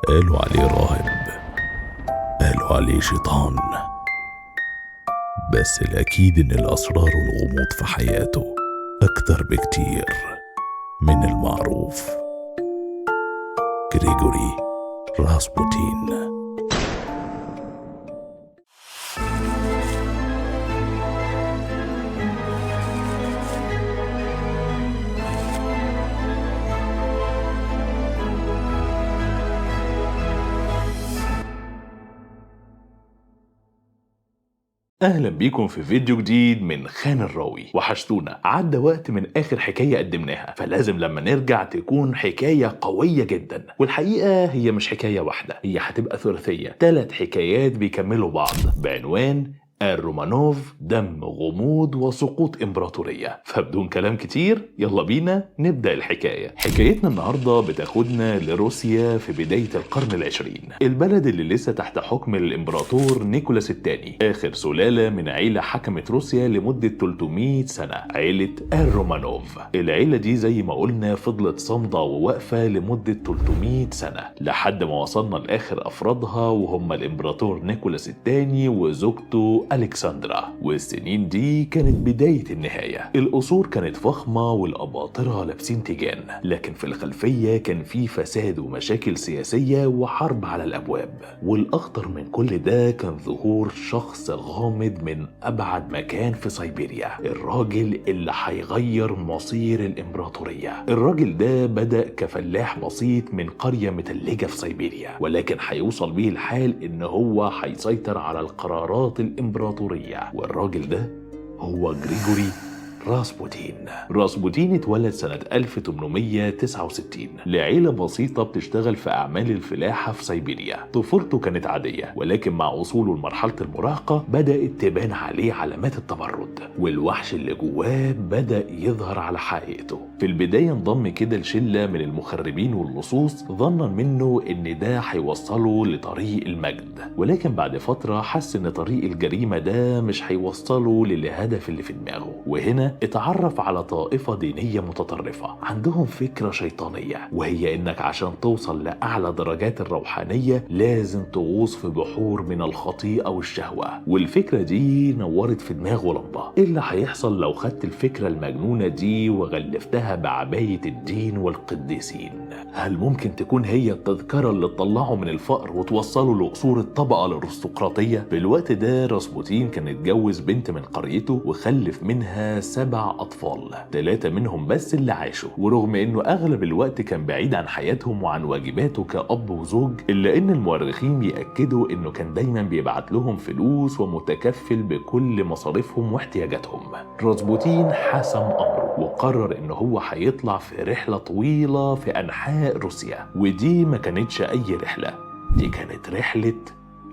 قالوا عليه راهب، قالوا عليه شيطان، بس الأكيد إن الأسرار والغموض في حياته أكتر بكتير من المعروف. غريغوري راسبوتين. اهلا بيكم في فيديو جديد من خان الراوي. وحشتونا، عدى وقت من اخر حكاية قدمناها، فلازم لما نرجع تكون حكاية قوية جدا. والحقيقة هي مش حكاية واحدة، هي هتبقى ثلاثية، 3 حكايات بيكملوا بعض بعنوان الرومانوف، دم، غموض، وسقوط إمبراطورية. فبدون كلام كتير يلا بينا نبدأ الحكاية. حكايتنا النهاردة بتاخدنا لروسيا في بداية القرن العشرين، البلد اللي لسه تحت حكم الإمبراطور نيكولاس الثاني، آخر سلالة من عيلة حكمت روسيا لمدة 300 سنة، عيلة الرومانوف. العيلة دي زي ما قلنا فضلت صامدة وواقفة لمدة 300 سنة لحد ما وصلنا لآخر أفرادها، وهم الإمبراطور نيكولاس الثاني وزوجته ألكسندرا. والسنين دي كانت بداية النهاية. القصور كانت فخمة والأباطرة لابسين تيجان، لكن في الخلفية كان في فساد ومشاكل سياسية وحرب على الأبواب. والأخطر من كل ده كان ظهور شخص غامض من أبعد مكان في سيبيريا، الراجل اللي هيغير مصير الإمبراطورية. الراجل ده بدأ كفلاح بسيط من قرية متلجة في سيبيريا، ولكن هيوصل بيه الحال إن هو هيسيطر على القرارات الإمبراطورية. والراجل ده هو غريغوري راسبوتين. راسبوتين اتولد سنة 1869 لعيلة بسيطة بتشتغل في أعمال الفلاحة في سيبيريا. طفولته كانت عادية، ولكن مع وصوله لمرحلة المراهقة بدأت تبان عليه علامات التمرد، والوحش اللي جواه بدأ يظهر على حقيقته. في البداية انضم كده لشلة من المخربين واللصوص، ظنا منه إن ده هيوصله لطريق المجد، ولكن بعد فترة حس إن طريق الجريمة ده مش هيوصله للهدف اللي في دماغه. وهنا اتعرف على طائفة دينية متطرفة عندهم فكرة شيطانية، وهي انك عشان توصل لأعلى درجات الروحانية لازم تغوص في بحور من الخطيئة والشهوة. والفكرة دي نورت في دماغه لمبة. ايه اللي هيحصل لو خدت الفكرة المجنونة دي وغلفتها بعباية الدين والقديسين؟ هل ممكن تكون هي التذكرة اللي تطلعه من الفقر وتوصله لقصور الطبقة الارستقراطية؟ في الوقت ده راسبوتين كان اتجوز بنت من قريته وخلف منها 7 أطفال، 3 منهم بس اللي عاشوا. ورغم انه اغلب الوقت كان بعيد عن حياتهم وعن واجباته كأب وزوج، الا ان المؤرخين بيأكدوا انه كان دايما بيبعت لهم فلوس ومتكفل بكل مصاريفهم واحتياجاتهم. راسبوتين حسم امره وقرر ان هو هيطلع في رحلة طويلة في انحاء روسيا، ودي ما كانتش اي رحلة، دي كانت رحلة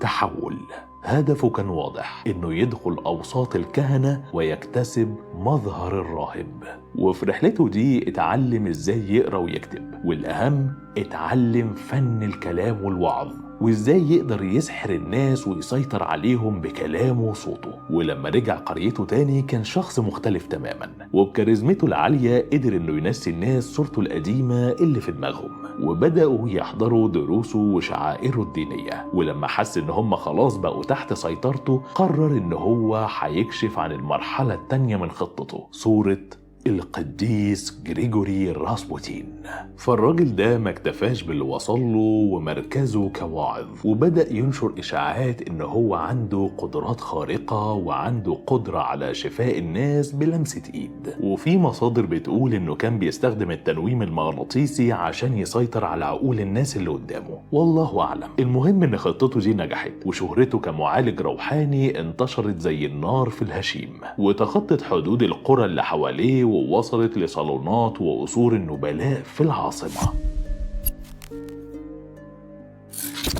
تحول. هدفه كان واضح، انه يدخل اوساط الكهنة ويكتسب مظهر الراهب. وفي رحلته دي اتعلم ازاي يقرأ ويكتب، والاهم اتعلم فن الكلام والوعظ، وازاي يقدر يسحر الناس ويسيطر عليهم بكلامه وصوته. ولما رجع قريته تاني كان شخص مختلف تماما، وبكاريزمته العالية قدر انه ينسي الناس صورته القديمة اللي في دماغهم، وبدأوا يحضروا دروسه وشعائره الدينية. ولما حس ان هم خلاص بقوا تحت سيطرته، قرر ان هو هيكشف عن المرحلة التانية من خطته، صورة القديس غريغوري راسبوتين. فالراجل ده ما اكتفاش باللي وصل له ومركزه كواعظ، وبدأ ينشر إشاعات إن هو عنده قدرات خارقة وعنده قدرة على شفاء الناس بلمسة إيد. وفي مصادر بتقول إنه كان بيستخدم التنويم المغناطيسي عشان يسيطر على عقول الناس اللي قدامه، والله أعلم. المهم إن خطته دي نجحت، وشهرته كمعالج روحاني انتشرت زي النار في الهشيم، وتخطت حدود القرى اللي حواليه ووصلت لصالونات وقصور النبلاء في العاصمة.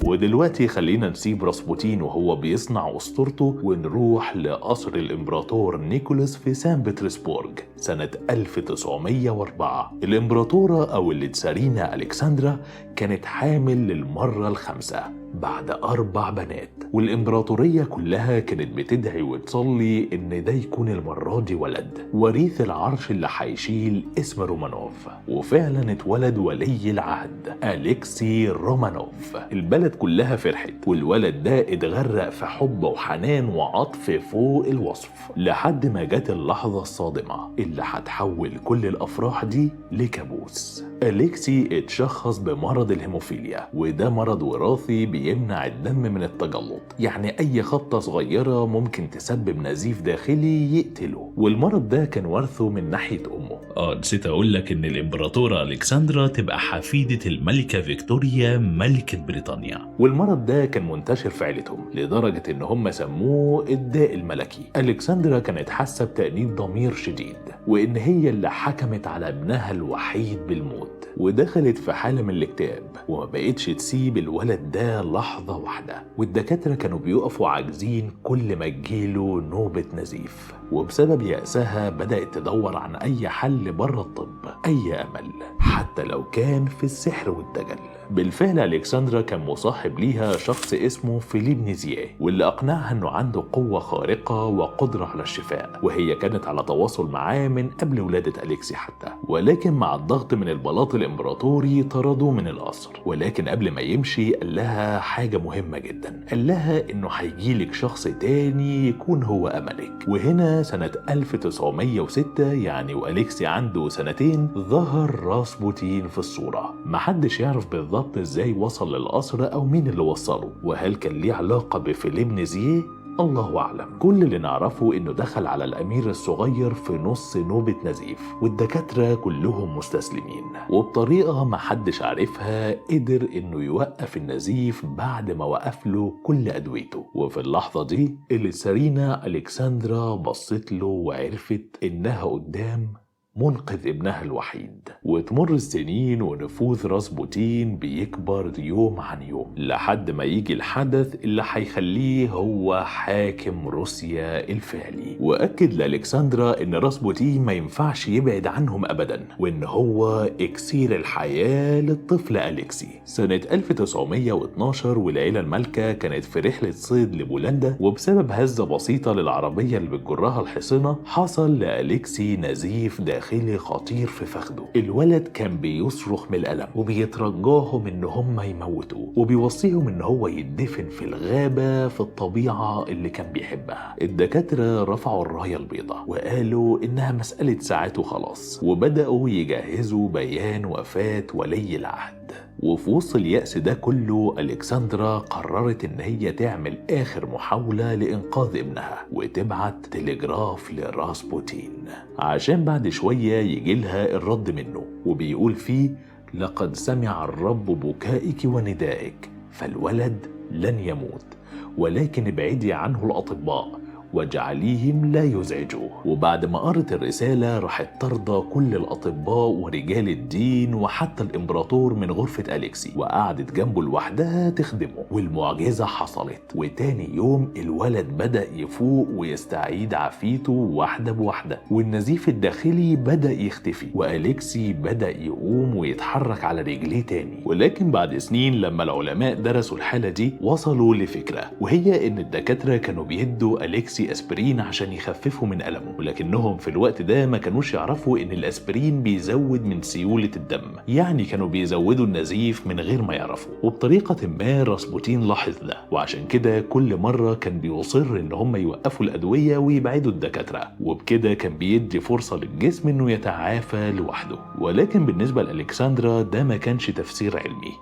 ودلوقتي خلينا نسيب راسبوتين وهو بيصنع أسطورته ونروح لقصر الإمبراطور نيكولاس في سان بطرسبورغ سنة 1904. الإمبراطورة أو التسارينا ألكسندرا كانت حامل للمرة الخامسة بعد 4 بنات، والإمبراطورية كلها كانت بتدعي وتصلي إن ده يكون المرة دي ولد وريث العرش اللي هيشيل اسم رومانوف. وفعلا اتولد ولي العهد أليكسي رومانوف. البلد كلها فرحت، والولد ده اتغرق في حب وحنان وعطف فوق الوصف، لحد ما جت اللحظة الصادمة اللي هتحول كل الأفراح دي لكابوس. أليكسي اتشخص بمرض الهيموفيليا، وده مرض وراثي بيمنع الدم من التجلط، يعني أي خبطة صغيرة ممكن تسبب نزيف داخلي يقتله. والمرض ده كان ورثه من ناحية أمه. نسيت أقول لك إن الإمبراطورة ألكسندرا تبقى حفيدة الملكة فيكتوريا ملكة بريطانيا. والمرض ده كان منتشر في عيلتهم لدرجة إن هم سموه الداء الملكي. ألكسندرا كانت حاسة بتأنيب ضمير شديد، وإن هي اللي حكمت على ابنها الوحيد بالموت، ودخلت في حالة من الاكتئاب وما بقتش تسيب الولد ده لحظة واحدة. والدكاترة كانوا بيقفوا عاجزين كل ما تجيله نوبة نزيف، وبسبب يأسها بدأت تدور عن أي حل بره الطب، أي أمل حتى لو كان في السحر والدجل. بالفعل ألكسندرا كان مصاحب ليها شخص اسمه فيليب نيزيه، واللي أقنعها أنه عنده قوة خارقة وقدرة على الشفاء، وهي كانت على تواصل معاه من قبل ولادة أليكسي حتى. ولكن مع الضغط من البلاط الإمبراطوري طردوه من القصر. ولكن قبل ما يمشي قال لها حاجة مهمة جدا، قال لها إنه هيجيلك شخص تاني يكون هو أملك. وهنا سنة 1906 يعني وأليكسي عنده سنتين ظهر راسبوتين في الصورة. محدش يعرف بالضبط ازاي وصل للقصر او مين اللي وصله، وهل كان ليه علاقة بفيليب نيزيه؟ الله أعلم. كل اللي نعرفه إنه دخل على الأمير الصغير في نص نوبة نزيف، والدكاترة كلهم مستسلمين، وبطريقة ما حدش عارفها قدر إنه يوقف النزيف بعد ما وقف له كل أدويته. وفي اللحظة دي اللي سارينا ألكسندرا بصت له وعرفت إنها قدام منقذ ابنها الوحيد. وتمر السنين ونفوذ راسبوتين بيكبر يوم عن يوم، لحد ما يجي الحدث اللي هيخليه هو حاكم روسيا الفعلي. وأكد لألكسندرا إن راسبوتين ما ينفعش يبعد عنهم أبدا، وإن هو إكسير الحياة للطفل أليكسي. سنة 1912 والعيلة المالكة كانت في رحلة صيد لبولندا، وبسبب هزة بسيطة للعربية اللي بتجرها الحصنة حصل لأليكسي نزيف داخلي خطير في فخده. الولد كان بيصرخ من الألم وبيترجاهم ان هم يموتوه، وبيوصيهم ان هو يدفن في الغابة في الطبيعة اللي كان بيحبها. الدكاترة رفعوا الراية البيضاء وقالوا انها مسألة ساعات وخلاص، وبدأوا يجهزوا بيان وفاة ولي العهد. وفي وسط اليأس ده كله ألكسندرا قررت إن هي تعمل آخر محاولة لإنقاذ ابنها، وتبعت تلغراف لراسبوتين عشان بعد شوية يجيلها الرد منه، وبيقول فيه: لقد سمع الرب بكائك وندائك، فالولد لن يموت، ولكن ابعدي عنه الأطباء واجعليهم لا يزعجوه. وبعد ما قرت الرسالة راحت ترضى كل الأطباء ورجال الدين وحتى الإمبراطور من غرفة أليكسي، وقعدت جنبه لوحدها تخدمه. والمعجزة حصلت، وتاني يوم الولد بدأ يفوق ويستعيد عافيته واحدة بواحدة، والنزيف الداخلي بدأ يختفي، وأليكسي بدأ يقوم ويتحرك على رجليه تاني. ولكن بعد سنين لما العلماء درسوا الحالة دي وصلوا لفكرة، وهي إن الدكاترة كانوا بيدوا أليكسي أسبرين عشان يخففوا من ألمه، ولكنهم في الوقت ده ما كانوش يعرفوا إن الأسبرين بيزود من سيولة الدم، يعني كانوا بيزودوا النزيف من غير ما يعرفوا. وبطريقة ما راسبوتين لاحظ ده، وعشان كده كل مرة كان بيصر إن هم يوقفوا الأدوية ويبعدوا الدكاترة، وبكده كان بيدي فرصة للجسم إنه يتعافى لوحده. ولكن بالنسبة لألكسندرا ده ما كانش تفسير علمي،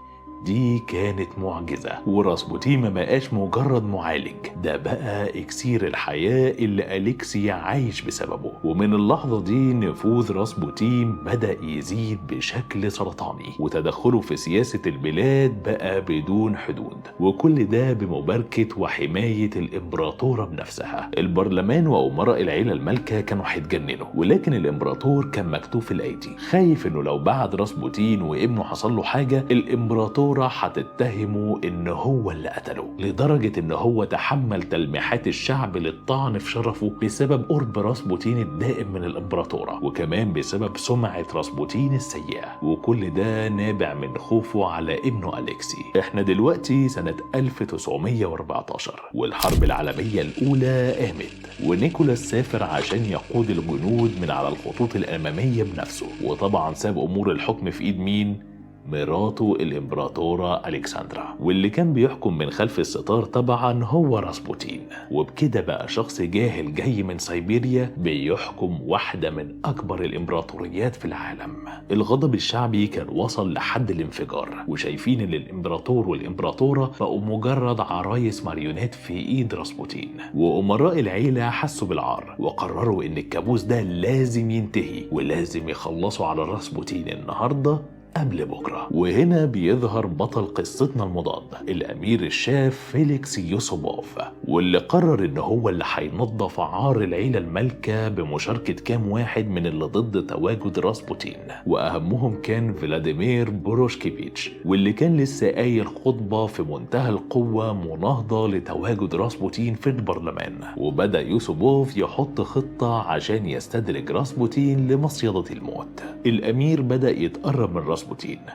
دي كانت معجزة، وراسبوتين ما بقاش مجرد معالج، ده بقى إكسير الحياة اللي أليكسي عايش بسببه. ومن اللحظة دي نفوذ راسبوتين بدأ يزيد بشكل سرطاني، وتدخله في سياسة البلاد بقى بدون حدود، وكل ده بمباركة وحماية الإمبراطورة بنفسها. البرلمان وأمراء العيلة المالكة كانوا هيتجننوا، ولكن الإمبراطور كان مكتوف الأيدي، خايف إنه لو بعد راسبوتين وابنه حصل له حاجة الإمبراطور الإمبراطورة هتتهمه إن هو اللي قتله، لدرجة إن هو تحمل تلميحات الشعب للطعن في شرفه بسبب قرب راسبوتين الدائم من الإمبراطورة، وكمان بسبب سمعة راسبوتين السيئة، وكل ده نابع من خوفه على ابنه أليكسي. احنا دلوقتي سنة 1914 والحرب العالمية الأولى قامت، ونيكولاس سافر عشان يقود الجنود من على الخطوط الأمامية بنفسه، وطبعا ساب أمور الحكم في إيد مين؟ مراته الإمبراطورة ألكسندرا، واللي كان بيحكم من خلف الستار طبعا هو راسبوتين. وبكده بقى شخص جاهل جاي من سيبيريا بيحكم واحدة من أكبر الإمبراطوريات في العالم. الغضب الشعبي كان وصل لحد الانفجار، وشايفين إن الإمبراطور والإمبراطورة بقوا مجرد عرايس ماريونات في إيد راسبوتين. وأمراء العيلة حسوا بالعار وقرروا إن الكابوس ده لازم ينتهي، ولازم يخلصوا على راسبوتين النهاردة قبل بكرة. وهنا بيظهر بطل قصتنا المضاد، الأمير الشاب فيليكس يوسوبوف، واللي قرر إن هو اللي هينظف عار العيلة المالكة بمشاركة كام واحد من اللي ضد تواجد راسبوتين، وأهمهم كان فلاديمير بوروشكيفيتش، واللي كان لسه قايل خطبة في منتهى القوة مناهضة لتواجد راسبوتين في البرلمان. وبدأ يوسوبوف يحط خطة عشان يستدرج راسبوتين لمصيدة الموت. الأمير بدأ يتقرب من راسبوتين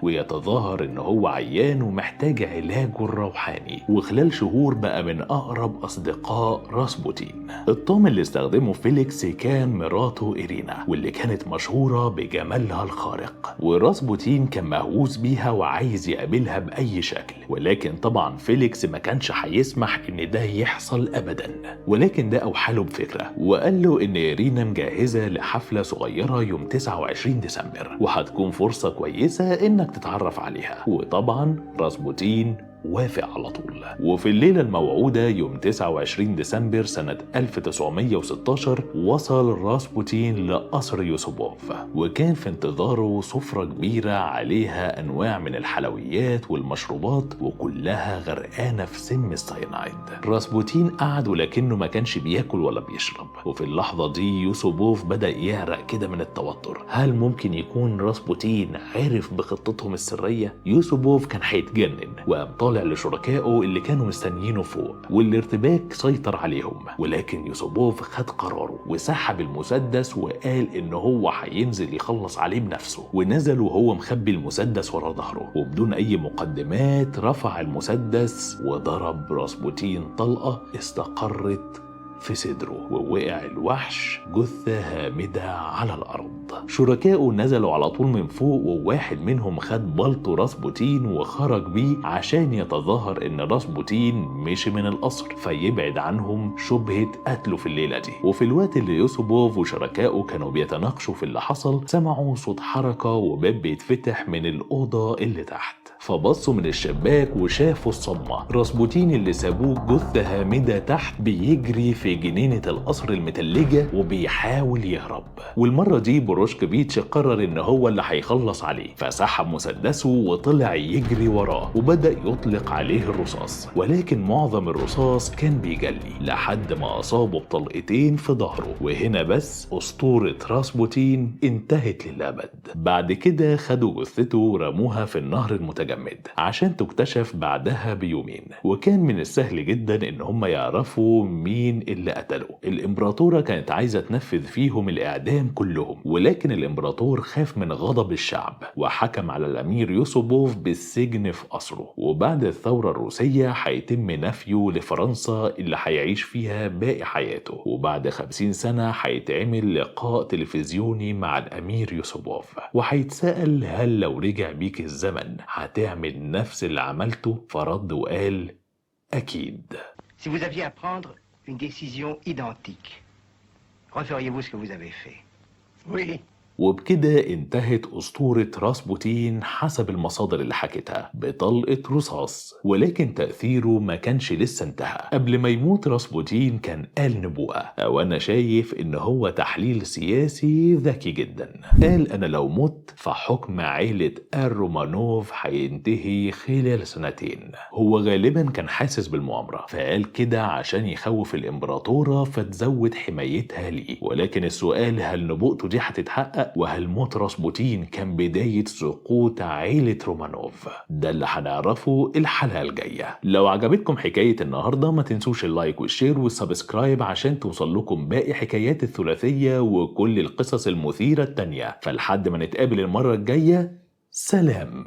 ويتظاهر ان هو عيان ومحتاج علاجه الروحاني، وخلال شهور بقى من اقرب اصدقاء راسبوتين. الطعم اللي استخدمه فيليكس كان مراته إيرينا، واللي كانت مشهورة بجمالها الخارق، وراسبوتين كان مهووس بيها وعايز يقابلها بأي شكل، ولكن طبعا فيليكس ما كانش هيسمح ان ده يحصل ابدا. ولكن ده اوحاله بفكرة وقال له ان إيرينا مجهزة لحفلة صغيرة يوم 29 ديسمبر، وهتكون فرصة كويسة انك تتعرف عليها. وطبعا راسبوتين وافق على طول. وفي الليلة الموعودة يوم 29 ديسمبر سنة 1916 وصل راسبوتين لقصر يوسوبوف، وكان في انتظاره سفرة كبيرة عليها أنواع من الحلويات والمشروبات، وكلها غرقانة في سم السيانايد. راسبوتين قعد ولكنه ما كانش بياكل ولا بيشرب، وفي اللحظة دي يوسوبوف بدأ يعرق كده من التوتر. هل ممكن يكون راسبوتين عرف بخطتهم السرية؟ يوسوبوف كان هيتجنن، وقام طالع لشركائه اللي كانوا مستنيينه فوق، والارتباك سيطر عليهم. ولكن يوسوبوف خد قراره وسحب المسدس وقال ان هو هينزل يخلص عليه بنفسه، ونزل وهو مخبي المسدس ورا ظهره، وبدون اي مقدمات رفع المسدس وضرب راسبوتين طلقة استقرت في صدره، ووقع الوحش جثة هامدة على الأرض. شركائه نزلوا على طول من فوق، وواحد منهم خد بلطو راسبوتين وخرج بيه عشان يتظاهر إن راسبوتين مشي من القصر، فيبعد عنهم شبهة قتله في الليلة دي. وفي الوقت اللي يوسوبوف وشركائه كانوا بيتناقشوا في اللي حصل، سمعوا صوت حركة وباب بيتفتح من الأوضة اللي تحت، فبصوا من الشباك وشافوا الصدمة، راسبوتين اللي سابوه جثة هامدة تحت بيجري في جنينة القصر المتلجة وبيحاول يهرب. والمرة دي بروشكيفيتش قرر ان هو اللي هيخلص عليه، فسحب مسدسه وطلع يجري وراه وبدأ يطلق عليه الرصاص، ولكن معظم الرصاص كان بيجلي لحد ما أصابه بطلقتين في ظهره. وهنا بس أسطورة راسبوتين انتهت للأبد. بعد كده خدوا جثته ورموها في النهر المتجمد عشان تكتشف بعدها بيومين، وكان من السهل جدا ان هم يعرفوا مين اللي قتله. الامبراطورة كانت عايزة تنفذ فيهم الإعدام كلهم، ولكن الامبراطور خاف من غضب الشعب وحكم على الأمير يوسوبوف بالسجن في قصره. وبعد الثورة الروسية هيتم نفيه لفرنسا اللي هيعيش فيها باقي حياته، وبعد 50 سنة هيتعمل لقاء تلفزيوني مع الأمير يوسوبوف، وهيتسأل هل لو رجع بيك الزمن هتعمل نفس اللي عملته؟ فرد وقال أكيد. Si vous aviez à prendre une décision identique, referiez-vous ce que vous avez fait? Oui. وبكده انتهت أسطورة راسبوتين حسب المصادر اللي حكتها بطلقة رصاص، ولكن تأثيره ما كانش لسه انتهى. قبل ما يموت راسبوتين كان قال نبوءة، أو أنا شايف إن هو تحليل سياسي ذكي جدا. قال أنا لو مت فحكم عيلة الرومانوف هينتهي خلال سنتين. هو غالبا كان حاسس بالمؤامرة فقال كده عشان يخوف الإمبراطورة فتزود حمايتها ليه. ولكن السؤال هل نبوءته دي هتتحقق؟ اتحقق؟ وهل موت راسبوتين كان بداية سقوط عيلة رومانوف؟ ده اللي هنعرفه الحلقة الجاية. لو عجبتكم حكاية النهاردة ما تنسوش ال like وال share وال subscribe عشان توصل لكم باقي حكايات الثلاثية وكل القصص المثيرة التانية. فلحد ما نتقابل المرة الجاية، سلام.